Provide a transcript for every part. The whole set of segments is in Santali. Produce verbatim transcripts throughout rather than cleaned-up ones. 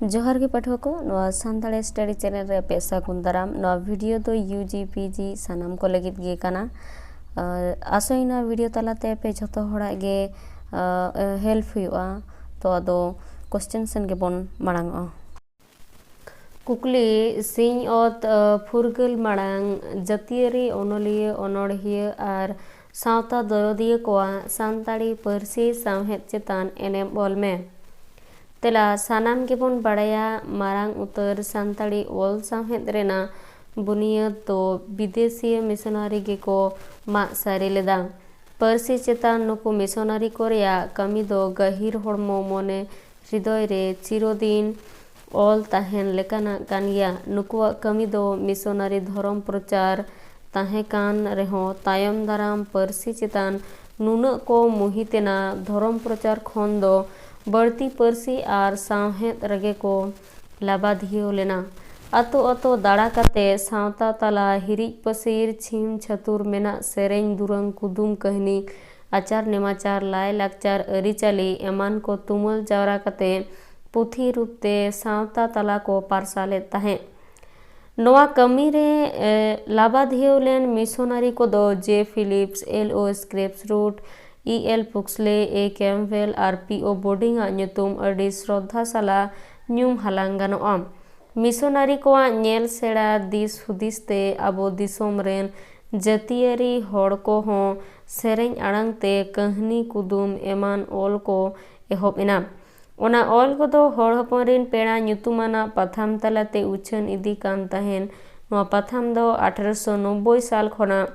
ᱡᱚᱦᱟᱨ ᱜᱮ ᱯᱟᱹᱴᱷᱩᱣᱟᱹ ᱠᱚ, ᱱᱚᱣᱟ ᱥᱟᱱᱛᱟᱲᱤ ᱥᱴᱟᱰᱤ ᱪᱮᱱᱮᱞ ᱨᱮ ᱟᱯᱮ ᱥᱟᱹᱜᱩᱱ ᱫᱟᱨᱟᱢ᱾ ᱱᱚᱣᱟ ᱵᱷᱤᱰᱤᱭᱳ ᱫᱚ ᱭᱩ ᱡᱤ ᱯᱤ ᱡᱤ ᱥᱟᱱᱟᱢ ᱠᱚ ᱞᱟᱹᱜᱤᱫ ᱜᱮ ᱠᱟᱱᱟ᱾ ᱟᱨ ᱟᱥᱚᱜ ᱟᱹᱧ ᱱᱚᱣᱟ ᱵᱷᱤᱰᱤᱭᱳ ᱛᱟᱞᱟᱛᱮ ᱟᱯᱮ ᱡᱷᱚᱛᱚ ᱦᱚᱲᱟᱜ ᱜᱮ, ᱟᱨ, ᱦᱮᱞᱯ ᱦᱩᱭᱩᱜᱼᱟ᱾ ᱛᱚ ᱟᱫᱚ ᱠᱚᱥᱪᱮᱱ ᱥᱮᱱ ᱜᱮᱵᱚᱱ ᱢᱟᱲᱟᱝ ᱚᱜᱼᱟ᱾ ᱠᱩᱠᱞᱤ, ᱥᱤᱧᱚᱛ, ᱟᱨ, ᱯᱷᱩᱨᱜᱟᱹᱞ ᱢᱟᱲᱟᱝ ᱡᱟᱹᱛᱤᱭᱟᱹᱨᱤ ᱚᱱᱚᱞᱤᱭᱟᱹ, ᱚᱱᱚᱲᱦᱤᱭᱟᱹ ᱟᱨ ᱥᱟᱶᱛᱟ ᱫᱚᱨᱚᱫᱤᱭᱟᱹ ᱠᱚᱣᱟᱜ ᱥᱟᱱᱛᱟᱲᱤ ᱯᱟᱹᱨᱥᱤ ᱥᱟᱶᱦᱮᱫ ᱪᱮᱛᱟᱱ ᱮᱱᱮᱢ ᱚᱞ ᱢᱮ᱾ ᱛᱮᱞᱟ, ᱥᱟᱱᱟᱢ ᱜᱮᱵᱚᱱ ᱵᱟᱲᱟᱭᱟ, ᱢᱟᱨᱟᱝ ᱩᱛᱟᱹᱨ ᱥᱟᱱᱛᱟᱲᱤ ᱚᱞ ᱥᱟᱶᱦᱮᱫ ᱨᱮᱱᱟᱜ ᱵᱩᱱᱤᱭᱟᱹᱫ ᱫᱚ ᱵᱤᱫᱮᱥᱤᱭᱟᱹ ᱢᱤᱥᱚᱱᱟᱨᱤ ᱜᱮᱠᱚ ᱢᱟᱜ ᱥᱟᱹᱨᱤ ᱞᱮᱫᱟ᱾ ᱯᱟᱹᱨᱥᱤ ᱪᱮᱛᱟᱱ ᱱᱩᱠᱩ ᱢᱤᱥᱚᱱᱟᱨᱤ ᱠᱚ ᱨᱮᱭᱟᱜ ᱠᱟᱹᱢᱤ ᱫᱚ ᱜᱟᱹᱦᱤᱨ ᱦᱚᱲᱢᱚ, ᱢᱚᱱᱮ, ᱦᱨᱤᱫᱚᱭ ᱨᱮ ᱪᱤᱨᱚᱫᱤᱱ ᱚᱞ ᱛᱟᱦᱮᱱ ᱞᱮᱠᱟᱱᱟᱜ ᱠᱟᱱ ᱜᱮᱭᱟ᱾ ᱱᱩᱠᱩᱣᱟᱜ ᱠᱟᱹᱢᱤ ᱫᱚ ᱢᱤᱥᱚᱱᱟᱨᱤ ᱫᱷᱚᱨᱚᱢ ᱯᱨᱚᱪᱟᱨ ᱛᱟᱦᱮᱸ ᱠᱟᱱ ᱨᱮᱦᱚᱸ, ᱛᱟᱭᱚᱢ ᱫᱟᱨᱟᱢ ᱯᱟᱹᱨᱥᱤ ᱪᱮᱛᱟᱱ ᱱᱩᱱᱟᱹᱜ ᱠᱚ ᱢᱩᱦᱤᱛ ᱮᱱᱟ, ᱫᱷᱚᱨᱚᱢ ᱯᱨᱚᱪᱟᱨ ᱠᱷᱚᱱ ᱫᱚ ᱵᱟᱹᱲᱛᱤ ᱯᱟᱹᱨᱥᱤ ᱟᱨ ᱥᱟᱶᱦᱮᱫ ᱨᱮᱜᱮ ᱠᱚ ᱞᱟᱵᱟᱫᱷᱤᱭᱟᱹᱣ ᱞᱮᱱᱟ᱾ ᱟᱛᱳ ᱟᱛᱳ ᱫᱟᱬᱟ ᱠᱟᱛᱮ ᱥᱟᱶᱛᱟ ᱛᱟᱞᱟ ᱦᱤᱨᱤᱡ ᱯᱟᱹᱥᱤᱨ, ᱪᱷᱤᱢ ᱪᱷᱟᱹᱛᱩᱨ ᱢᱮᱱᱟᱜ ᱥᱮᱨᱮᱧ, ᱫᱩᱨᱟᱹᱝ, ᱠᱩᱫᱩᱢ, ᱠᱟᱹᱦᱱᱤ, ᱟᱪᱟᱨ ᱱᱮᱢᱟᱪᱟᱨ, ᱞᱟᱭ ᱞᱟᱠᱪᱟᱨ, ᱟᱹᱨᱤᱪᱟᱹᱞᱤ ᱮᱢᱟᱱ ᱠᱚ ᱛᱩᱢᱟᱹᱞ ᱡᱟᱣᱨᱟ ᱠᱟᱛᱮ ᱯᱩᱛᱷᱤ ᱨᱩᱯ ᱛᱮ ᱥᱟᱶᱛᱟ ᱛᱟᱞᱟ ᱠᱚ ᱯᱟᱨᱥᱟᱞᱮᱫ ᱛᱟᱦᱮᱸᱫ᱾ ᱱᱚᱣᱟ ᱠᱟᱹᱢᱤ ᱨᱮ, ᱮ, ᱞᱟᱵᱟᱫᱷᱤᱭᱟᱹᱣ ᱞᱮᱱ ᱢᱤᱥᱚᱱᱟᱨᱤ ᱠᱚᱫᱚ ᱡᱮ ᱯᱷᱤᱞᱤᱯᱥ, ᱮᱞ ᱳ ᱥᱠᱨᱮᱯᱥᱨᱩᱴ, ᱤ ᱮᱞ ᱯᱩᱠᱥᱞᱮ, ᱮ ᱠᱮᱢᱯᱵᱮᱞ ᱟᱨ ᱯᱤ ᱳ ᱵᱳᱰᱤᱝ ᱟᱜ ᱧᱩᱛᱩᱢ ᱟᱹᱰᱤ ᱥᱨᱚᱫᱷᱟ ᱥᱟᱞᱟᱜ ᱧᱩᱢ ᱦᱟᱞᱟᱝ ᱜᱟᱱᱚᱜᱼᱟ᱾ ᱢᱤᱥᱚᱱᱟᱨᱤ ᱠᱚᱣᱟᱜ ᱧᱮᱞ ᱥᱮᱬᱟ ᱫᱤᱥ ᱦᱩᱫᱤᱥ ᱛᱮ ᱟᱵᱚ ᱫᱤᱥᱚᱢ ᱨᱮᱱ ᱡᱟᱹᱛᱤᱭᱟᱹᱨᱤ ᱦᱚᱲ ᱠᱚᱦᱚᱸ ᱥᱮᱨᱮᱧ ᱟᱲᱟᱝ ᱛᱮ ᱠᱟᱹᱦᱱᱤ, ᱠᱩᱫᱩᱢ ᱮᱢᱟᱱ ᱚᱞ ᱠᱚ ᱮᱦᱚᱵ ᱮᱱᱟ᱾ ᱚᱱᱟ ᱚᱞ ᱠᱚᱫᱚ ᱦᱚᱲ ᱦᱚᱯᱚᱱ ᱨᱤᱱ ᱯᱮᱲᱟ ᱧᱩᱛᱩᱢᱟᱱᱟᱜ ᱯᱟᱛᱷᱟᱢ ᱛᱟᱞᱟᱛᱮ ᱩᱪᱷᱟᱹᱱ ᱤᱫᱤ ᱠᱟᱱ ᱛᱟᱦᱮᱸᱱ᱾ ᱱᱚᱣᱟ ᱯᱟᱛᱷᱟᱢ ᱫᱚ ᱟᱴᱷᱨᱚᱥᱚ ᱱᱚᱵᱵᱳᱭ ᱥᱟᱞ ᱠᱷᱚᱱᱟᱜ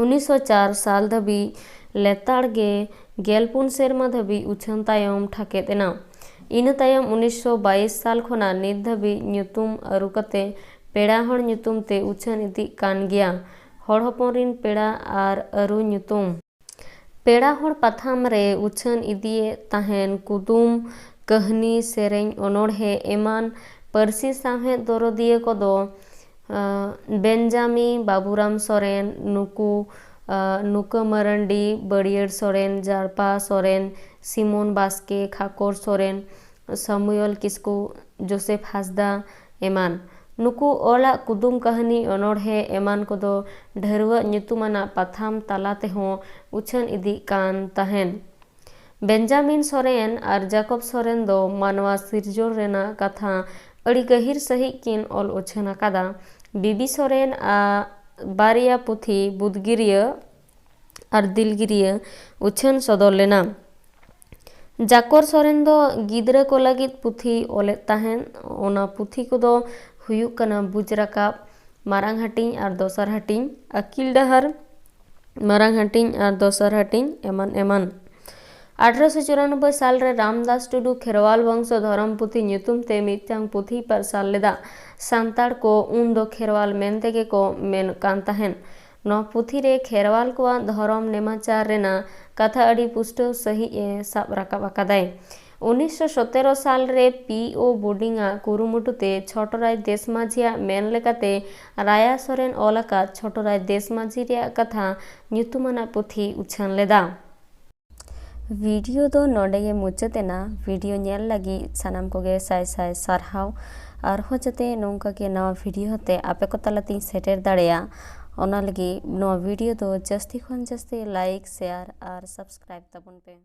ᱩᱱᱤᱥᱥᱚ ᱪᱟᱨ ᱥᱟᱞ ᱫᱷᱟᱹᱵᱤᱡ ᱞᱮᱛᱟᱲ ᱜᱮ ᱜᱮᱞ ᱯᱩᱱ ᱥᱮᱨᱢᱟ ᱫᱷᱟᱹᱵᱤᱡ ᱩᱪᱷᱟᱹᱱ ᱛᱟᱭᱚᱢ ᱴᱷᱟᱠᱮᱫ ᱮᱱᱟ᱾ ᱤᱱᱟᱹ ᱛᱟᱭᱚᱢ ᱩᱱᱤᱥᱥᱚ ᱵᱟᱭᱤᱥ ᱥᱟᱞ ᱠᱷᱚᱱᱟᱜ ᱱᱤᱛ ᱫᱷᱟᱹᱵᱤᱡ ᱧᱩᱛᱩᱢ ᱟᱹᱨᱩ ᱠᱟᱛᱮ ᱯᱮᱲᱟ ᱦᱚᱲ ᱧᱩᱛᱩᱢ ᱛᱮ ᱩᱪᱷᱟᱹᱱ ᱤᱫᱤᱜ ᱠᱟᱱ ᱜᱮᱭᱟ᱾ ᱦᱚᱲ ᱦᱚᱯᱚᱱ ᱨᱤᱱ ᱯᱮᱲᱟ ᱟᱨ ᱟᱹᱨᱩ ᱧᱩᱛᱩᱢ᱾ ᱯᱮᱲᱟ ᱦᱚᱲ ᱯᱟᱛᱷᱟᱢ ᱨᱮ ᱩᱪᱷᱟᱹᱱ ᱤᱫᱤᱭᱮᱫ ᱛᱟᱦᱮᱸᱱ ᱠᱩᱫᱩᱢ, ᱠᱟᱹᱦᱱᱤ, ᱥᱮᱨᱮᱧ, ᱚᱱᱚᱬᱦᱮ ᱮᱢᱟᱱ ᱯᱟᱹᱨᱥᱤ ᱥᱟᱶᱦᱮᱫ ᱫᱚᱨᱚᱫᱤᱭᱟᱹ ᱠᱚᱫᱚ, ᱟᱸ, ᱵᱮᱱᱡᱟᱢᱤ ᱵᱟᱵᱩᱨᱟᱢ ᱥᱚᱨᱮᱱ, ᱱᱩᱠᱩ, ᱟᱸ, ᱱᱩᱠᱟᱹ ᱢᱟᱨᱟᱱᱰᱤ, ᱵᱟᱹᱲᱭᱟᱹᱲ ᱥᱚᱨᱮᱱ, ᱡᱟᱲᱯᱟ ᱥᱚᱨᱮᱱ, ᱥᱤᱢᱚᱱ ᱵᱟᱥᱠᱮ, ᱠᱷᱟᱠᱚᱨ ᱥᱚᱨᱮᱱ, ᱥᱟᱢᱩᱭᱚᱞ ᱠᱤᱥᱠᱩ, ᱡᱳᱥᱮᱯᱷ ᱦᱟᱸᱥᱫᱟ ᱮᱢᱟᱱ᱾ ᱱᱩᱠᱩ ᱚᱞᱟᱜ ᱠᱩᱫᱩᱢ ᱠᱟᱹᱦᱱᱤ, ᱚᱱᱚᱬᱦᱮ ᱮᱢᱟᱱ ᱠᱚᱫᱚ ᱰᱷᱟᱹᱨᱣᱟᱹᱜ ᱧᱩᱛᱩᱢᱟᱱᱟᱜ ᱯᱟᱛᱷᱟᱢ ᱛᱟᱞᱟ ᱛᱮᱦᱚᱸ ᱩᱪᱷᱟᱹᱱ ᱤᱫᱤᱜ ᱠᱟᱱ ᱛᱟᱦᱮᱸᱱ᱾ ᱵᱮᱧᱡᱟᱢᱤᱱ ᱥᱚᱨᱮᱱ ᱟᱨ ᱡᱟᱠᱚᱵ ᱥᱚᱨᱮᱱ ᱫᱚ ᱢᱟᱱᱣᱟ ᱥᱤᱨᱡᱚᱱ ᱨᱮᱱᱟᱜ ᱠᱟᱛᱷᱟ ᱟᱹᱰᱤ ᱜᱟᱹᱦᱤᱨ ᱥᱟᱹᱦᱤᱡ ᱠᱤᱱ ᱚᱞ ᱩᱪᱷᱟᱹᱱ ᱟᱠᱟᱫᱟ᱾ ᱵᱤᱵᱤ ᱥᱚᱨᱮᱱ ᱟᱜ ᱵᱟᱨᱭᱟ ᱯᱩᱛᱷᱤ, ᱵᱩᱫᱽᱜᱤᱨᱤᱭᱟᱹ ᱟᱨ ᱫᱤᱞᱜᱤᱨᱤᱭᱟᱹ, ᱩᱪᱷᱟᱹᱱ ᱥᱚᱫᱚᱨ ᱞᱮᱱᱟ᱾ ᱡᱟᱠᱚᱨ ᱥᱚᱨᱮᱱ ᱫᱚ ᱜᱤᱫᱽᱨᱟᱹ ᱠᱚ ᱞᱟᱹᱜᱤᱫ ᱯᱩᱛᱷᱤ ᱚᱞᱮᱫ ᱛᱟᱦᱮᱸᱫ᱾ ᱚᱱᱟ ᱯᱩᱛᱷᱤ ᱠᱚᱫᱚ ᱦᱩᱭᱩᱜ ᱠᱟᱱᱟ ᱵᱩᱡᱽ ᱨᱟᱠᱟᱵ, ᱢᱟᱨᱟᱝ ᱦᱟᱹᱴᱤᱧ ᱟᱨ ᱫᱚᱥᱟᱨ ᱦᱟᱹᱴᱤᱧ, ᱟᱹᱠᱤᱞ ᱰᱟᱦᱟᱨ, ᱢᱟᱨᱟᱝ ᱦᱟᱹᱴᱤᱧ ᱟᱨ ᱫᱚᱥᱟᱨ ᱦᱟᱹᱴᱤᱧ, ᱮᱢᱟᱱ ᱮᱢᱟᱱ᱾ ᱟᱴᱷᱨᱚᱥᱚ ᱪᱩᱨᱟᱱᱚᱵᱵᱳᱭ ᱥᱟᱞ ᱨᱮ ᱨᱟᱢᱫᱟᱥ ᱴᱩᱰᱩ ᱠᱷᱮᱨᱣᱟᱞ ᱵᱚᱝᱥᱚ ᱫᱷᱚᱨᱚᱢ ᱯᱩᱛᱷᱤ ᱧᱩᱛᱩᱢ ᱛᱮ ᱢᱤᱫᱴᱟᱝ ᱯᱩᱛᱷᱤᱭ ᱯᱟᱨᱥᱟᱞ ᱞᱮᱫᱟ᱾ ᱥᱟᱱᱛᱟᱲ ᱠᱚ ᱩᱱ ᱫᱚ ᱠᱷᱮᱨᱣᱟᱞ ᱢᱮᱱ ᱛᱮᱜᱮ ᱠᱚ ᱢᱮᱱ ᱠᱟᱱ ᱛᱟᱦᱮᱸᱫ᱾ ᱱᱚᱣᱟ ᱯᱩᱛᱷᱤ ᱨᱮ ᱠᱷᱮᱨᱣᱟᱞ ᱠᱚᱣᱟᱜ ᱫᱷᱚᱨᱚᱢ ᱱᱮᱢᱟᱪᱟᱨ ᱨᱮᱱᱟᱜ ᱠᱟᱛᱷᱟ ᱟᱹᱰᱤ ᱯᱩᱥᱴᱟᱹᱣ ᱥᱟᱹᱦᱤᱡ ᱮ ᱥᱟᱵ ᱨᱟᱠᱟᱵ ᱟᱠᱟᱫᱟᱭ᱾ ᱩᱱᱤᱥᱥᱚ ᱥᱚᱛᱮᱨᱚ ᱥᱟᱞ ᱨᱮ ᱯᱤ ᱳ ᱵᱳᱰᱤᱝ ᱟᱜ ᱠᱩᱨᱩᱢᱩᱴᱩ ᱛᱮ ᱪᱷᱚᱴᱚᱨᱟᱡᱽ ᱫᱮᱥ ᱢᱟᱹᱡᱷᱤᱭᱟᱜ ᱢᱮᱱ ᱞᱮᱠᱟᱛᱮ ᱨᱟᱭᱟ ᱥᱚᱨᱮᱱ ᱚᱞ ᱟᱠᱟᱫ ᱪᱷᱚᱴᱚᱨᱟᱡᱽ ᱫᱮᱥ ᱢᱟᱹᱡᱷᱤ ᱨᱮᱭᱟᱜ ᱠᱟᱛᱷᱟ ᱧᱩᱛᱩᱢᱟᱱᱟᱜ ᱯᱩᱛᱷᱤ ᱩᱪᱷᱟᱹᱱ ᱞᱮᱫᱟ᱾ ᱵᱷᱤᱰᱤᱭᱳ ᱫᱚ ᱱᱚᱰᱮ ᱜᱮ ᱢᱩᱪᱟᱹᱫ ᱮᱱᱟ᱾ ᱵᱷᱤᱰᱤᱭᱳ ᱧᱮᱞ ᱞᱟᱹᱜᱤᱫ ᱥᱟᱱᱟᱢ ᱠᱚᱜᱮ ᱥᱟᱭ ᱥᱟᱭ ᱥᱟᱨᱦᱟᱣ᱾ ᱟᱨᱦᱚᱸ ᱡᱟᱛᱮ ᱱᱚᱝᱠᱟ ᱜᱮ ᱱᱟᱣᱟ ᱵᱷᱤᱰᱤᱭᱳ ᱛᱮ ᱟᱯᱮ ᱠᱚ ᱛᱟᱞᱟᱛᱤᱧ ᱥᱮᱴᱮᱨ ᱫᱟᱲᱮᱭᱟᱜ, ᱚᱱᱟ ᱞᱟᱹᱜᱤᱫ ᱱᱚᱣᱟ ᱵᱷᱤᱰᱤᱭᱳ ᱫᱚ ᱡᱟᱹᱥᱛᱤ ᱠᱷᱚᱱ ᱡᱟᱹᱥᱛᱤ ᱞᱟᱭᱤᱠ, ᱥᱮᱭᱟᱨ ᱟᱨ ᱥᱟᱵᱥᱠᱨᱟᱭᱤᱵ ᱛᱟᱵᱚᱱ ᱯᱮ᱾